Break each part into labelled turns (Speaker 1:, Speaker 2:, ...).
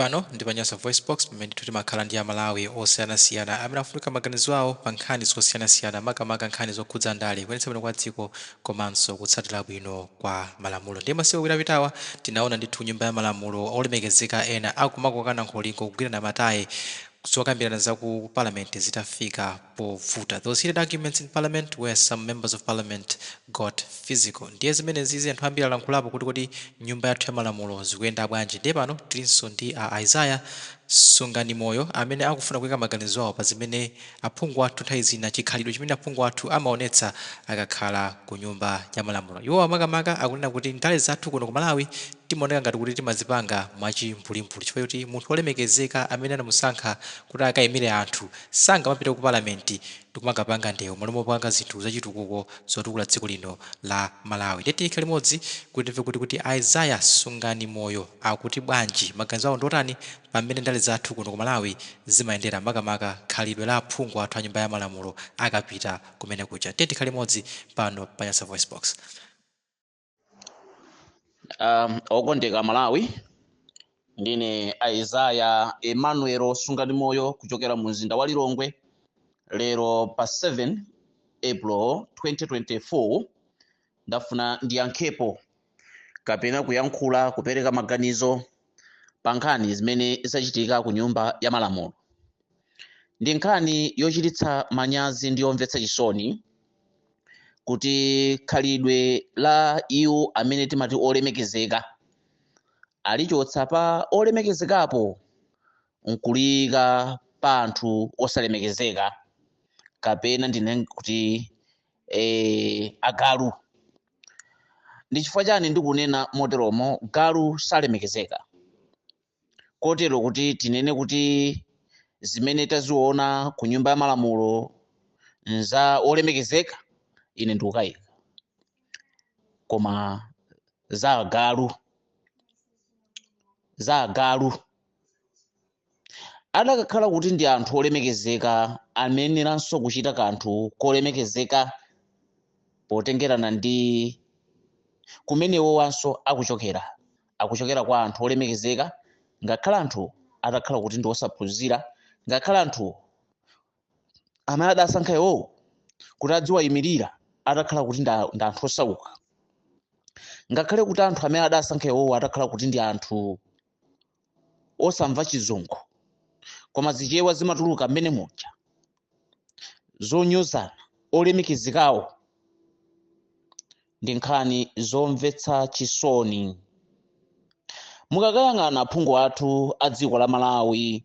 Speaker 1: Pano ndi pa Nyasa VoiceBox, pamene ndithu timakhala ndi Amalawi osiyanasiyana amene akufunika maganizo awo pa nkhani zosiyanasiyana, makamaka nkhani zokhudza ndale, kuyendetsa bwino kwa dziko komanso kutsatira bwino kwa malamulo. Ndiye masiku awiri apitawa tinaona ndithu Nyumba ya Malamulo olemekezeka ena akumakokana nkholingo, kugwirana matayi, zokambirana za ku Parliament zitafika povuta. Those heated arguments in Parliament where some members of Parliament got physical. Ndiye zimenezizi anthu ambiri alankhulapo kuti kodi Nyumba yathu ya Malamulo zikuyenda bwanji? Ndiye pano tilinso ndi a Isaiah Sungani Moyo amene akufuna kuyika maganizo awo pa zimene aphungu athu nthawi zina, chikhalidwe chimene aphungu athu amaonetsa akakhala ku Nyumba ya Malamulo. Iwo makamaka akunena kuti ndale zathu kuno ku Malawi timaoneka ngati kuti timazipanga mwachimbulimbuli, chifukwa choti munthu wolemekezeka amene anamusankha kuti akayimire anthu sangamapita ku Palamenti ndikumakapanga ndewu malo mopanga zinthu zachitukuko zotukula dziko lino la Malawi. Ndiye tikhale limodzi kuti timve kuti Isaiah Sungani Moyo akuti bwanji, maganizo awo ndiotani pamene ndale zathu kuno ku Malawi zimayendera, makamaka khalidwe la aphungu athu a Nyumba ya Malamulo akapita kumene kuja. Tiye tikhale limodzi pano pa Nyasa Voice Box.
Speaker 2: Okondeka Malawi, ndine Isaiah Emmanuel Sungani Moyo kuchokera mu mzinda wa Lilongwe. Lero pa 7 April 2024 ndafuna ndiyankhepo kapena kuyankhula, kupereka maganizo pa nkhani zimene zachitika ku Nyumba ya Malamulo. Ndi nkhani yochititsa manyazi ndi yomvetsa chisoni kuti khalidwe la iwo amene timati olemekezeka alichotsa pa olemekezekapo nkuliyika pa anthu osalemekezeka, kapena ndinene kuti agalu. Ndi chifukwa chani ndikunena moteromo? Galu salemekezeka, kotero kuti tinene kuti zimene taziona ku Nyumba ya Malamulo nza olemekezeka, ine ndikukayika. Koma za agalu, za agalu. Adakakhala kuti ndi anthu olemekezeka, amayeneranso kuchita kanthu kolemekezeka potengerana ndi kumenewowanso akuchokera. Akuchokera kwa anthu olemekezeka, ngakhale anthu atakhala kuti ndi osaphunzira, ngakhale anthu amene adasankha iwowo kuti adziwayimirira atakhala kuti ndi anthu osauka, ngakhale kuti anthu amene adasankha iwowo atakhala kuti ndi anthu osamva Chizungu, koma Zichewa zimatuluka mmene muja zonyozana olemekezekawo. Ndi nkhani zomvetsa chisoni. Mukakayang'ana aphungu athu a dziko la Malawi,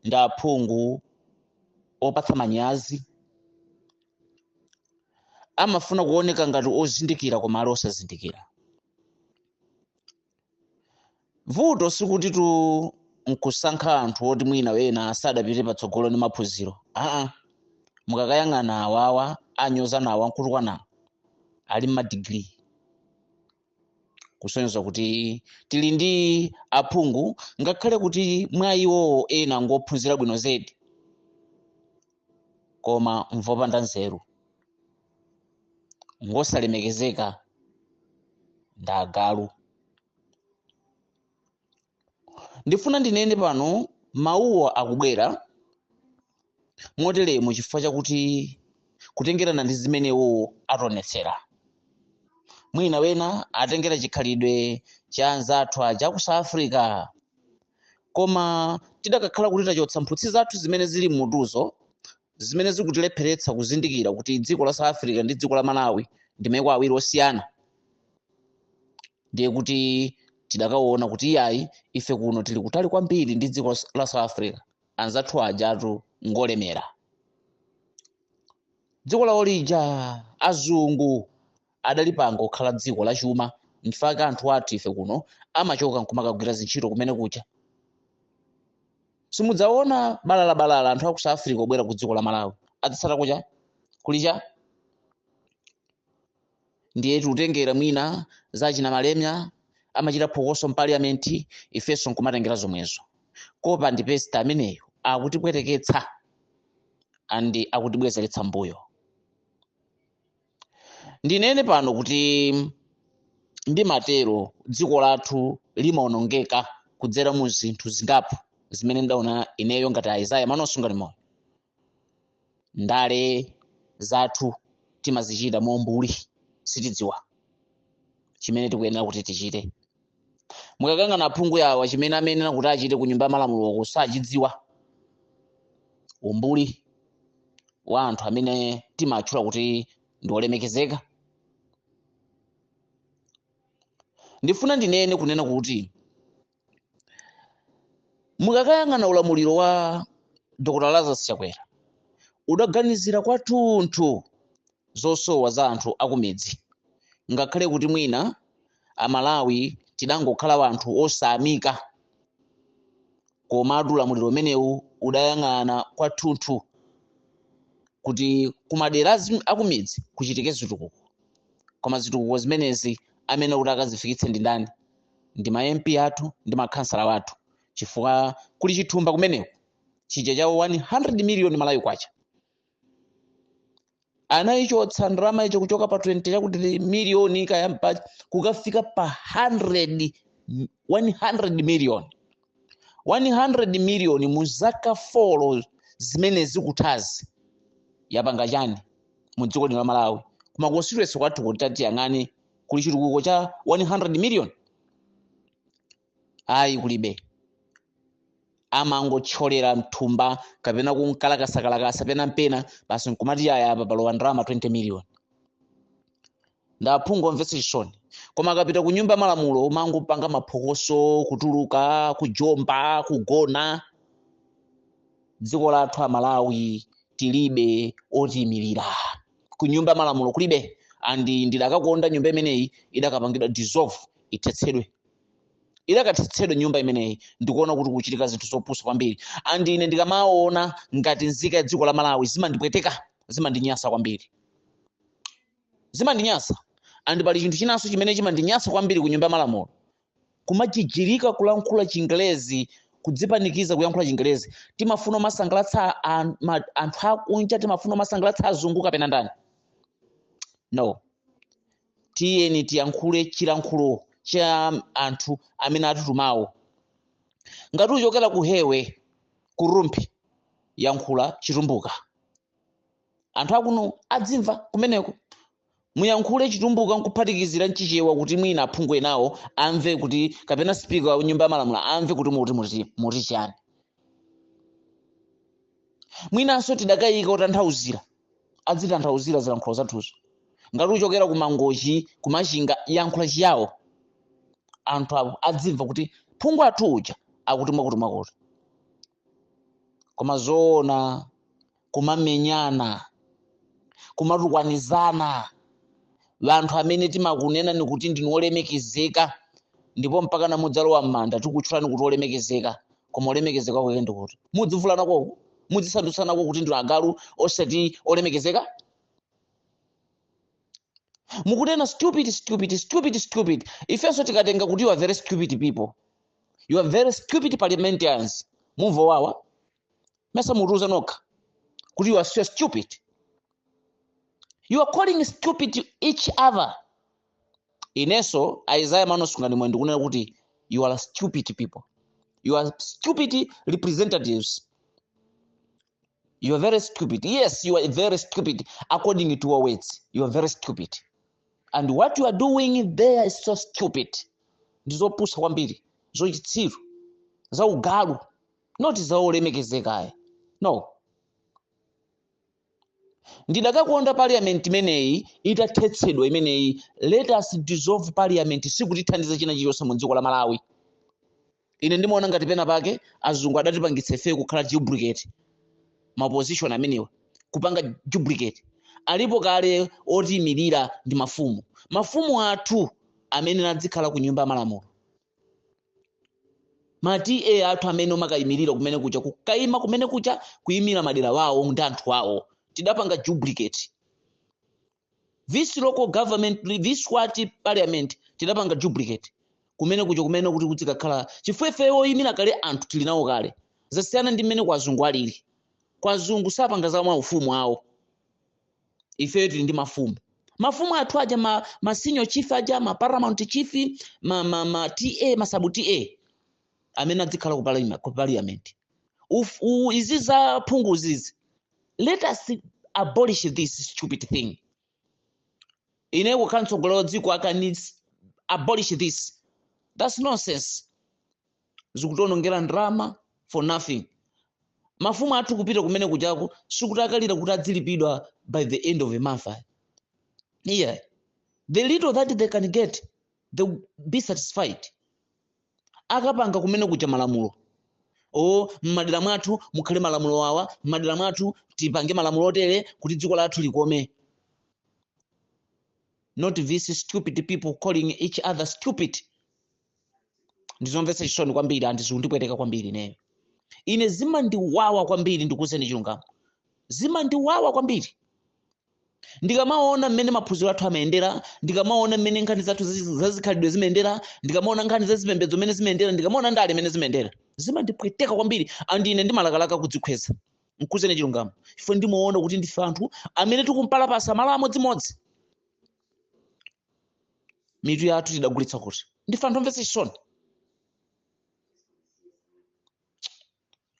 Speaker 2: ndi aphungu opatsa manyazi. Amafuna kuoneka ngati ozindikira koma ali osazindikira. Vuto sikuti tu nkusankha anthu oti mwina wena sadapite patsogolo ndi maphunziro, aa. Mukakayang'ana awawa anyozanawa, nkutukwana, ali mmadigiri, kusonyeza kuti tili ndi aphungu, ngakhale kuti mwa iwowo ena ngophunzira bwino zedi, koma mvopanda nzeru, ngosalemekezeka, ndi agalu. Ndifuna ndinene pano, mawuwo akubwera moteremo chifukwa chakuti kutengerana ndi zimenewo ationetsera, mwina wena atengera chikhalidwe cha anzathu aja ku South Africa. Koma tidakakhala kuti tachotsa mphutsi zathu zimene zili mmutuzo, zimene zikutilepheretsa kuzindikira kuti dziko la South Africa ndi dziko la Malawi ndi maiko awiri osiyana, ndiye kuti tidakaona kuti iyayi, ife kuno tili kutali kwambiri ndi dziko la South Africa. Anzathu ajatu ngolemera, dziko lawo lija azungu adalipanga kukhala dziko lachuma. Nchifukwa anthu athu ife kuno amachoka nkumakagwira zintchito kumene kucha. Simudzaona balalabalala anthu aku South Africa obwera ku dziko la Malawi. Adzatsata kucha kulicha. Ndiye tikutengera mwina za china malemya amachita phokoso mpaliamenti, ifenso nkumatengera zomwezo. Copy and paste ameneyo akutipweteketsa and akutibwezeretsa mbuyo. Ndinene pano kuti ndimatero, dziko lathu limaonongeka. Kudzera mu zinthu zingapo zimene ndaona ineyo ngati Isaiah Manosunga Moyo, ndale zathu timazichita mombuli, sitidziwa chimene tikuyenera kuti tichite. Mukakangana aphungu yawa, chimene amenena kuti achite ku nyumba ya malamulo sachidziwa. Umbuli wa anthu amene timatchula kuti ndi olemekezeka. Ndifuna ndinene kunena kuti mukakayang'ana ulamuliro wa Dr. Lazarus Chakwera, udaganizira kwathunthu zosowa za anthu akumidzi, ngakhale kuti mwina Amalawi tidangokhala anthu osamika, komatu ulamuliro umenewu udayang'ana kwathunthu kuti kumadera akumidzi kuchitike zitukuko. Koma zitukuko zimenezi amene kuti akazifikitse ndi ndani? Ndi ma MP athu ndi makhansala wathu, chifukwa kuli chithumba kumeneko chija cha 100 million Malawi kwacha. Anayichotsa ndalama icho kuchoka pa 20 chakuti miliyoni kaya kukafika pa 100 100 million, 100 million mu zaka 4 zimene zikuthazi yapanga chani mu dziko lino la Malawi? Kuma constituency kwathu kuti tatiyang'ane, kuli chitukuko cha 100 million? Ayi, kulibe. Amangothyolera mthumba kapena kunkalakasakalakasa pena mpena basi, nkumati aya apa palowa ndalama 20 million. Ndaphungu omvetsa chisoni, koma akapita ku nyumba malamulo umangopanga maphokoso, kutuluka, kujomba, kugona. Dziko lathu Amalawi tilibe otiyimirira ku nyumba malamulo, kulibe. And ndidakakonda nyumba imeneyi idakapangidwa dissolve, ithetsedwe, idakathetsedwa nyumba imeneyi. Ndikuona kuti kuchitika zinthu zopusa kwambiri, and ine ndikamaona ngati nzika ya dziko la Malawi zimandipweteka, zimandinyasa kwambiri, zimandinyasa. And pali chinthu chinanso chimene chimandinyasa kwambiri ku nyumba ya malamulo: kumajijirika kulankhula Chingelezi, kudzipanikiza kuyankhula Chingelezi. Timafuna omasangalatsa anthu akunja, timafuna omasangalatsa azungu kapena ndani? No, tiyeni tiyankhule chilankhulo cha anthu amene atitumawo. Ngati uchokera ku Hewe, ku Rumphi, yankhula Chitumbuka, anthu akuno adzimva kumeneko. Muyankhule Chitumbuka nkuphatikizira mchichewa kuti mwina aphungu enawo amve kuti, kapena speaker wa nyumba ya malamulo amve kuti muti chani. Mwinanso tidakayika otanthauzira, adzitanthauzira zilankhulo zathuzo. Ngati uchokera ku Mangochi, kumachinga, yankhula Chiyawo, anthu awo adzimva kuti phungu athu uja akuti mwakuti mwakuti. Koma zoona kumamenyana, kumatukwanizana, vanthu amene timakunena ni kuti ndinu olemekezeka, ndipo mpaka namudzalowa m'manda tikutchulani kuti olemekezeka, koma olemekezeka kwake ndikuti mudzivulana koko, mudzisandutsanako kuti ndinu agalu osati olemekezeka. Mukunena stupid, stupid, stupid, stupid. Ifenso tikatenga kuti you are very stupid people, you are very stupid parliamentarians, mumva wawa? Mesa mutiuza nokha kuti you are so stupid? You are calling stupid each other. Inenso Isaiah Manosunga ndimwe ndikunena kuti you are stupid people, you are stupid representatives, you are very stupid. Yes, you are very stupid. According to your words, you are very stupid, and what you are doing there is so stupid. Ndizopusa kwambiri, zochitsiru, za ugalu, not zaolemekezekayi, no. Ndidakakonda parliament imeneyi itathetsedwa imeneyi. Let us dissolve parliament. Sikutithandiza china chilichonse mu dziko la Malawi. Ine ndimaona ngati pena pake azungu adatipangitsa ife kukhala duplicate, ma opposition amenewa kupanga duplicate. Alipo kale otiyimirira ndi mafumu, mafumu athu amene adzikhala ku nyumba ya malamulo, ma TA athu amene omakayimirira kumene kuja, kukayima kumene kuja kuyimira madera wawo ndi anthu awo. Tidapanga duplicate this local government, this what parliament, tidapanga duplicate kumene kuja, kumene kuti kuzikakhala, chifukwa ife oyimira kale anthu tili nawo kale. Zasiyana ndi mmene kwa azungu alili. Kwa azungu sapanga za maufumu awo. Ifeyo tili ndi mafumu, mafumu athu aja, ma senior chief aja, ma paramount chief, ma TA, ma sub TA. Amene adzikhala ku parliament. Izi za phunguzizi, let us abolish this stupid thing. Ine kukhala mtsogoleri wa dziko, I can abolish this. That's nonsense. Zikutionongera ndalama for nothing. Mafumu athu kupita kumene kujako sikuti akalira kuti adzilipidwa by the end of a month. Yeah, the little that they can get, they will be satisfied. Akapanga kumene kuja malamulo o mmadera mwathu, mukhale malamulo awa mmadera mwathu, tipange malamulo otere kuti dziko lathu likome, not these stupid people calling each other stupid. Ndizomvetsa chisoni kwambiri and zikundipweteka kwambiri ineyo. Ine zimandiwawa kwambiri, ndikuwuzeni chilungamo, zimandiwawa kwambiri ndikamaona mmene maphunziro athu amayendera, ndikamaona mmene nkhani zathu zazikhalidwe zimayendera, ndikamaona nkhani zazipembedzo mmene zimayendera, ndikamaona ndale mmene zimayendera. Zimandipweteka kwambiri and ine ndimalakalaka kudzikhweza, nkuwuzeni chilungamo, chifukwa ndimaona kuti ndife anthu amene tikumpalapasa malo amodzimodzi. Mitu yathu tidagulitsa kuti? Ndife anthu omvetsa chisoni,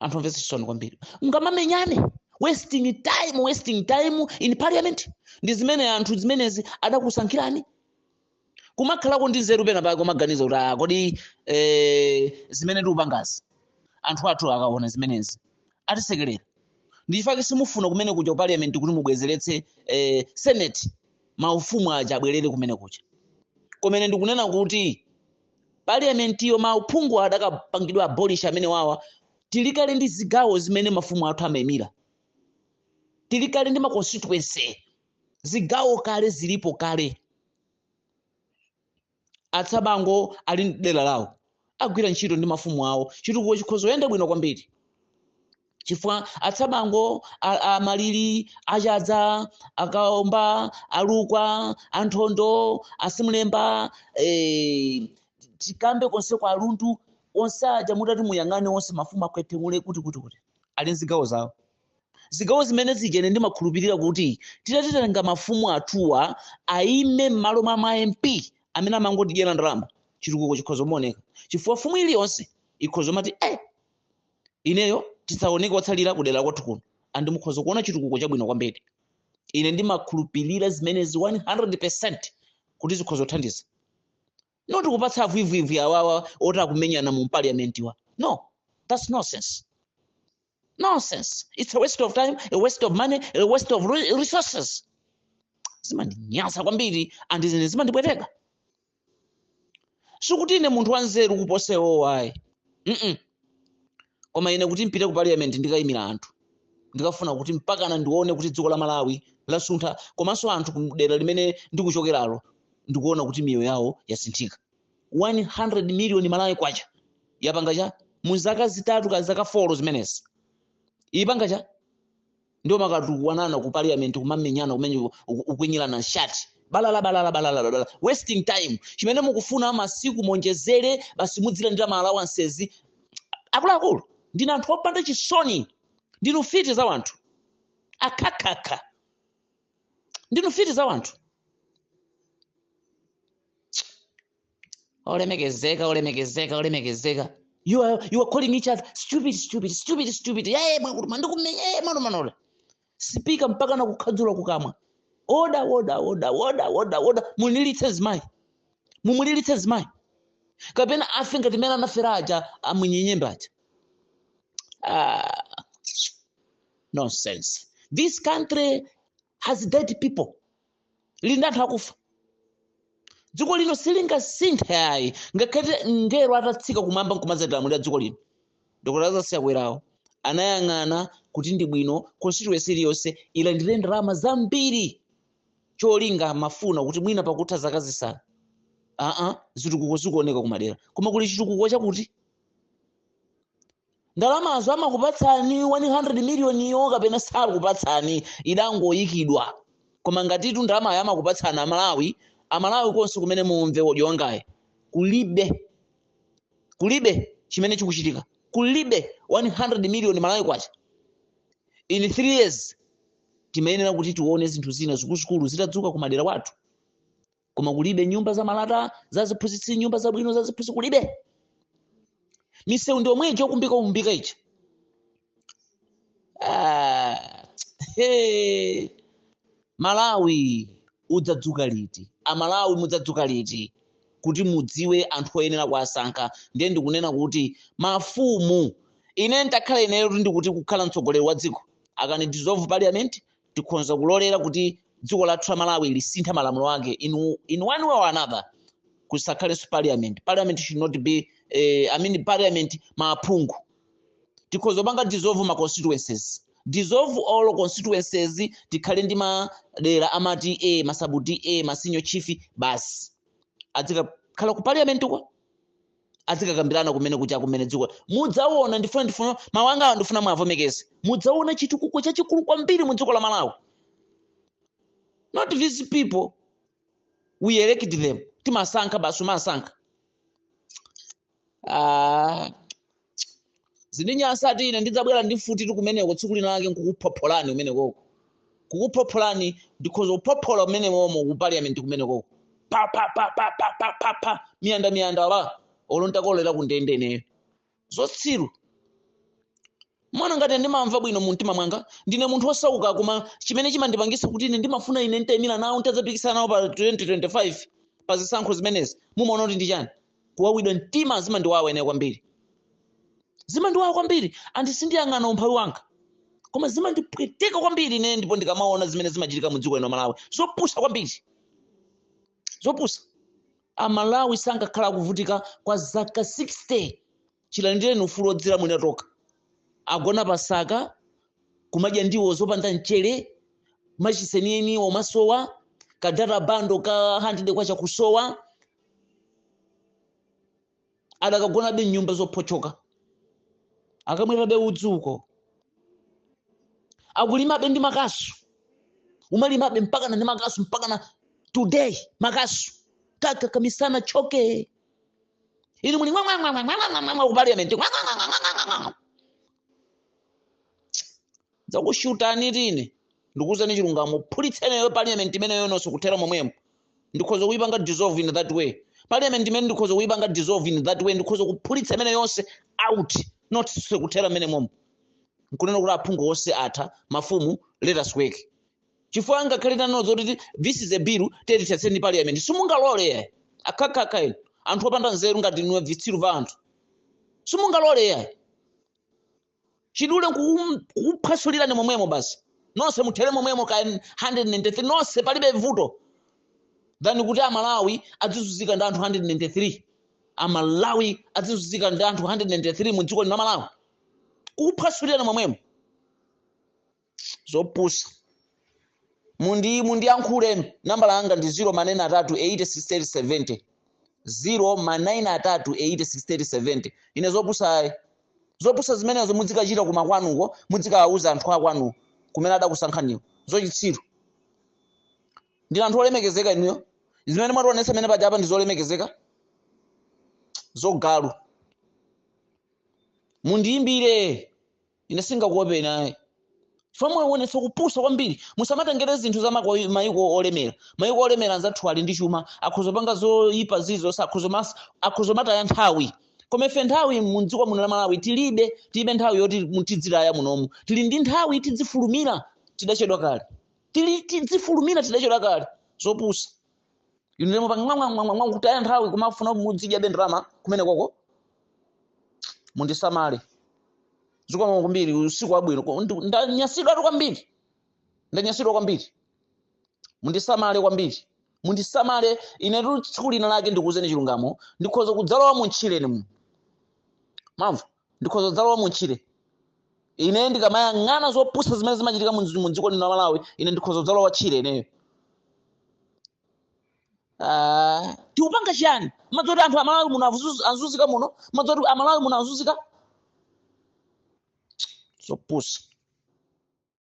Speaker 2: anthu omvetsa chisoni kwambiri. Ngamamenyane, wasting time, wasting time in parliament. Ndi zimene anthu zimenezi adakusankhirani? Kumakhalako ndi nzeru pena pake, kumaganiza kuti, ah, kodi zimene tikupangazi anthu athu akaona zimenezi atisekerera? Ndichifukwa simufuna kumene kuja ku parliament kuti mubwezeretse senate, maufumu aja abwerere kumene kuja. Kumene ndikunena kuti parliament iyo mauphungu adakapangidwa abolish amene wawa. Tilikale ndi zigawo zimene mafumu athu amayimira, tilikale ndi ma constituency, zigawo kale zilipo kale. Atsabango ali ndi dera lawo, agwira ntchito ndi mafumu awo, chitukuko chikhoza kuyenda bwino kwambiri, chifukwa atsabango, amaliri, achadza, akaomba, alukwa, anthondo, asimlemba, tikambe konse kwa alundu onse aja, mutati muyang'ane onse mafumu akhwethemule kuti ali mzigawo zawo. Zigawo zimene zijene ndimakhulupirira kuti titatitenga mafumu athuwa aime m'malo mwa ma MP amene amangotidyera ndalama, chitukuko chikhoza kumaoneka, chifukwa fumu iliyonse ikhoza mati, ineyo tisaoneke otsalira kudera kwathu kuno, and mukhoza kuona chitukuko chabwino kwambiri. Ine ndimakhulupirira zimenezi 100% kuti zikhoza kuthandiza, not kupatsa avwivwivwi awawa oti akumenyana mu parliament wa. No, that's nonsense, nonsense. It's a waste of time, a waste of money, a waste of resources. Zimandinyasa kwambiri and zine zimandipweteka. Sikuti ine munthu wanzeru kuposewo, ayi, Koma ine kuti mpite ku parliament ndikayimira anthu, ndikafuna kuti mpakana ndione kuti dziko la Malawi lasuntha, komanso anthu kudera limene ndikuchokeralo ndikuona kuti miyoyo yawo yasinthika. 100 million Malawi kwacha yapanga cha mu zaka 3 ka zaka 4 zimenezi? Ipanga cha? Ndio makatuwanana ku parliament, kumamenyana kumene, ukwinyirana shati, balala balala balala balala, wasting time. Chimene mukufuna masiku monjezere basi, mudzilandira ma allowances. Akuluakulu, ndinu anthu opanda chisoni, ndinu fiti za wanthu, akhakhakha, ndinu fiti za wanthu. Olemekezeka, olemekezeka, olemekezeka, you are calling each other stupid, stupid, stupid, stupid. Yeye mwakuti mandikumenya, yeye mano manola speaker mpaka nakukhadzula kukamwa. Order, order, order, order, order, order! Mulilitse zimayi, mumulilitse zimayi, kapena afe ngati mene anafera aja amwinyenyembe aja. Ah, nonsense. This country has dead people. Lili ndi anthu akufa. Dziko lino silingasinthe ayi, ngakhale ngelo atatsika kumwamba nkumadzatilamulira dziko lino. Dr Lazarus Chakwerawo anayang'ana kuti ndi bwino constituency iliyonse ilandire ndalama zambiri, cholinga mafuna kuti mwina pakutha zaka 5 aa zitukuko zikuoneka kumadera. Koma kuli chitukuko chakuti ndalamazo amakupatsani 100 million yo kapena sakupatsani, idangoyikidwa? Koma ngatitu ndalamayo amakupatsani, Amalawi, Amalawi konse kumene mumve audio wangayi, kulibe, kulibe chimene chikuchitika. Kulibe 100 million Malawi kwacha. In 3 years timayenera kuti tione zinthu zina zikuluzikulu zitadzuka kumadera kwathu, koma kulibe. Nyumba za malata za ziphunzitsi, nyumba zabwino za ziphunzitsi kulibe. Misewu ndi omwe ija okumbika umbika ija. Ah, hey. Malawi udzadzuka liti? Amalawi mudzadzuka liti kuti mudziwe anthu oyenera kuwasankha? Ndiye ndikunena kuti mafumu, ine ntakhala ineyo kuti ndikuti kukhala mtsogoleri wa dziko, akani dissolve parliament, tikhonza kulolera kuti dziko lathu la Malawi lisintha malamulo ake in one way or another, kusakhalenso parliament. Parliament should not be I mean parliament, maaphungu tikhoza kupanga dissolve ma constituencies, dissolve all constituencies, tikhale ndi madera amati a ma sub D, ma senior chief basi, adzikakhala ku parliament kwa adzikakambirana kumene kucha kumene dziko. Mudzaona, ndifuna mawanga awa, ndifuna mwavomekeze, mudzaona chitukuko chachikulu kwambiri mu dziko la Malawi. Not these people we elect them, timasankha basi, umasankha. Ah, zindinyasa ati ine ndidzabwera ndi mfuti kumeneko tsiku lina lake nkukuphopholani kumenekoko, kukuphopholani. Ndikhoza kuphophola kumenekomo ku parliament kumenekoko, pa pa pa pa pa pa pa pa, miyanda miyanda la olo ntakolera kundende ineyo. Zotsiru mwana, ngati ndimamva bwino mu mtima mwanga, ndine munthu osauka, koma chimene chimandipangisa kuti ine ndimafuna ine ntayimira nawo, ntadzapikisana nawo pa 2025 pa zisankho zimenezi, mumaona kuti ndi chani? Kuwawidwa mtima. Zimandiwawa ine kwambiri, zimandiwawa kwambiri, andi sindiyang'ana umphawi wanga, koma zimandipweteka kwambiri ine. Ndipo ndikamaona zimene zimachitika mu dziko lino Malawi, zopusa kwambiri, zopusa. Amalawi sankakhala akuvutika kwa zaka 60 chilandireni ufulu wodzilamulira toka, agona pasaka, kumadya ndiwo zopanda mchere, machisenieni omasowa, ka data bundle ka 100 kwacha kusowa, adakagonabe mnyumba zophochoka, akamwerabe udzuko, akulimabe ndi makasu, umalimabe mpakana ndi makasu, mpakana today makasu kakakamisana choke. Inu muli mwamwamwamwamwamwamwa ku parliament, mwamwamwamwamwamwa. Dzakushutani tine, ndikuwuzani chilungamo, phulitseneyo parliament imeneyo nonso kuthera momwemo. Ndikhoza kuyipanga dissolve in that way parliament imene, ndikhoza kuyipanga dissolve in that way, ndikhoza kuphulitsa imene yonse out, not kuthera mmene momo, nkunena kuti aphungu onse atha, mafumu, let us work. Chifukwa ngakhale tanoza kuti this is a bill, tiyetitseni parliament, simungalole akhakakha inu anthu opanda nzeru ngati inu, vitsiru va anthu, simungalole ya chidule kukuphwasulirani momwemo basi, nonse muthere momwemo ka 193 nonse, palibe vuto, than kuti Amalawi adzizunzika ndi anthu 193. Amalawi adzizunzika ndi anthu 193 mu dziko lino la Malawi, kukuphwasulirani momwemo. Zopusa. Mundiyankhule, nambala yanga ndi 0 manena atatu 80 60 70, 0 manine atatu 80 60 70. Ine zopusa ayi. Zopusa zimenezo muzikachita kuma kwanuko, muzikawauza anthu akwanu kumene adakusankhaniwo. Zochitsiru. Ndine anthu olemekezeka inuyo? Zimene mwationetsa mene paja apa ndi zolemekezeka zogalu. Mundiyimbire, ine singakuopeni ayi, chifukwa muonetsa kupusa kwambiri. Musamatengere zinthu za mayiko olemera. Mayiko olemera anzathu ali ndi chuma, akhoza panga zoyipa zilizonse, akhoza mataya nthawi, koma ife nthawi mu dziko muno la Malawi tilibe, tilibe nthawi yoti tidzilaya munomu. Tili ndi nthawi, tidzifulumira, tidachedwa kale. Tili tidzifulumira, tidachedwa kale. Zopusa inu lemo pang'ang'ang'ang'ang kutaya nthawi kumafuna mudzidyabe ndalama kumene koko. Mundisamale. Zikomo kwambiri, usiku wabwino. Ndanyasidwatu kwambiri, ndanyasidwa kwambiri. Mundisamale kwambiri, mundisamale. Inetu tsiku lina lake ndikuwuzeni chilungamo, ndikhoza kudzalowa mu ntchire mu mamvu, ndikhoza kudzalowa mu ntchire ine ndikamayang'ana zopusa zimene zimachitika mu dziko lino la Malawi. Ine ndikhoza kudzalowa tchire ineyo. Ah, tikupanga chiyani? Madzoti anthu Amalawi muno azunzika muno, madzoti Amalawi muno azunzika. Zopusa.